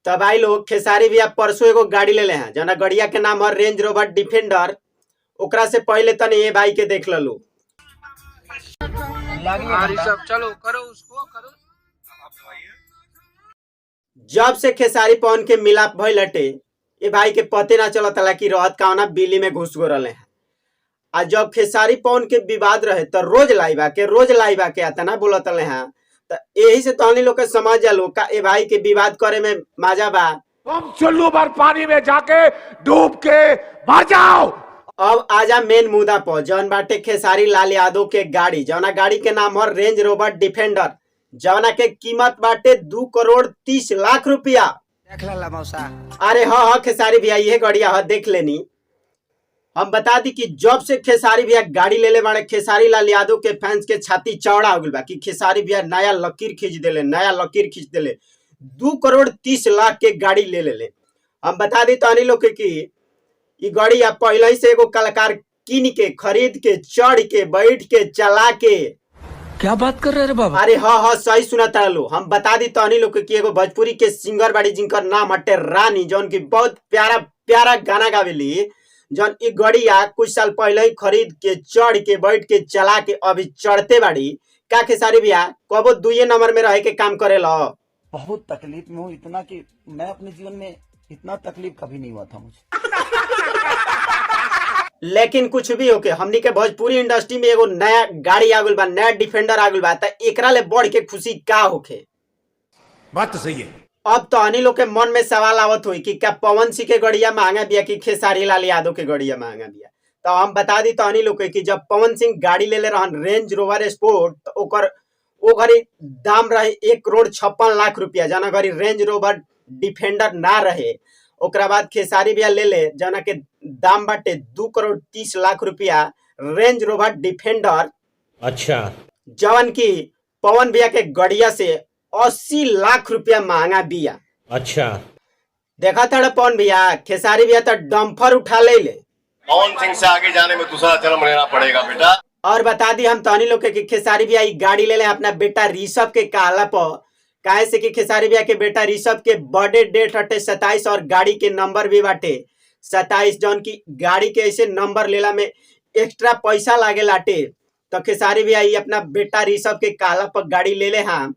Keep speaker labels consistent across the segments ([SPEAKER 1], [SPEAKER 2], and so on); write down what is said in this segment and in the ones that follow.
[SPEAKER 1] तब आई लोग खेसारी भैया परसों एगो गाड़ी ले ले हैं, जना गड़िया के नाम है रेंज रोवर डिफेंडर। ओकरा से पहले तनी ए भाई के देख ललू।
[SPEAKER 2] ऋषभ, चलो करो उसको करो।
[SPEAKER 1] जब से खेसारी पवन के मिलाप भइल हटे, ए भाई के पते ना चलत हला कि रहत कवना बिली में घुस गो रहे हैं। आ जब खेसारी पवन के विवाद रहे तो रोज लाइव आके, रोज लाइव आके आता बोलत रहे हैं। तो यही से तहनी लोग के समझ जालो का ए भाई के विवाद करे में मजा बा।
[SPEAKER 3] तुम चुल्लू भर पानी में जाके डूब के मर जाओ।
[SPEAKER 1] अब आजा मेन मुद्दा पर, जौन बाटे खेसारी लाल यादव के गाड़ी, जौना गाड़ी के नाम है रेंज रोवर डिफेंडर, जौना के कीमत बाटे 2 करोड़ 30 लाख रुपया।
[SPEAKER 2] देख ला मौसा।
[SPEAKER 1] अरे हाँ हाँ खेसारी भैया, ये गड़िया हाँ, देख लेनी। हम बता दी कि जब से खेसारी भैया गाड़ी ले ले बाड़े, खेसारी लाल यादव के फैंस के छाती चौड़ा हो गइल बा कि खेसारी भैया नया लकीर खींच देले, नया लकीर खींच देले, 2 करोड़ 30 लाख के गाड़ी ले ले ले। हम बता दी तो लोग के कि ई गाड़ी अब पहले ही से एगो कलाकार किन के, खरीद के, चढ़ के, बैठ के, चला के।
[SPEAKER 2] क्या बात कर रहे रे बाबा?
[SPEAKER 1] अरे हाँ हाँ, सही सुना तारा लो। हम बता दी तहनी लोग के कि एगो भोजपुरी के सिंगर बाड़ी, जिनकर नाम हटे रानी, जौन की बहुत प्यारा प्यारा गाना गावेली, जौन ई गड़िया कुछ साल पहले ही खरीद के, चढ़ के, बैठ के, चला के अभी चढ़ते बाड़ी। का खेसारी भैया कबो दुइये नंबर में रहे के काम करेला?
[SPEAKER 4] बहुत तकलीफ में हूँ, इतना कि मैं अपने जीवन में इतना तकलीफ कभी नहीं हुआ था मुझे।
[SPEAKER 1] लेकिन कुछ भी होके, हमनी के भोजपुरी इंडस्ट्री में एगो नया गाड़ी आ गइल बा, नया डिफेंडर आ गइल बा, त एकरा ले बढ़ के खुशी का होखे?
[SPEAKER 3] बात तो सही है।
[SPEAKER 1] अब तो अनी लोग के मन में सवाल आवत हुई कि क्या पवन सिंह के गड़िया महंगा बिया कि खेसारी लाल यादव के गड़िया महंगा बिया? तो हम बता दी तो अनी लोग के कि जब पवन सिंह गाड़ी ले ले रहन रेंज रोवर स्पोर्ट, तो ओकर ओ घड़ी दाम रहे 1 करोड़ 56 लाख रुपया, जना घड़ी रेंज रोवर डिफेंडर ना रहे। ओकरा बाद खेसारी भैया ले ले, जना के दाम बाटे 2 करोड़ 30 लाख रुपया रेंज रोवर डिफेंडर। जवन की पवन भैया के गड़िया से 80 लाख रुपया महंगा बिया। देखा था पवन भैया, खेसारी भैया तो डम्फर उठा ले ले।
[SPEAKER 5] पवन सिंह से आगे जाने में दूसरा जन्म लेना पड़ेगा बेटा।
[SPEAKER 1] और बता दी हम तहनी लोग के कि खेसारी भैया ई गाड़ी ले ले अपना बेटा ऋषभ के कहला पर, काहे से कि खेसारी भैया के बेटा ऋषभ के बर्थडे डेट हटे 27 और गाड़ी के नंबर भी बाटे 27, जौन की गाड़ी के ऐसे नंबर लेला में एक्स्ट्रा पैसा लागे लाटे। तो खेसारी भैया ई अपना बेटा ऋषभ के कहला पर गाड़ी ले ले। हाँ,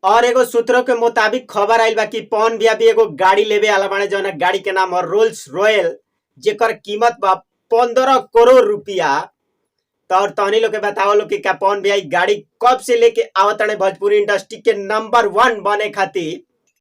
[SPEAKER 1] और एगो सूत्रों के मुताबिक खबर आइल बा कि पवन भैया भी एगो गाड़ी लेवे आला बाड़े, जौन गाड़ी के नाम है रोल्स रॉयल, जेकर कीमत बा 15 करोड़ रुपया। तो और तहनी लोग के बताओ लोग कि का पवन भैया ई गाड़ी कब से लेके आवत ताड़े भोजपुरी इंडस्ट्री के नंबर 1 बने खातिर?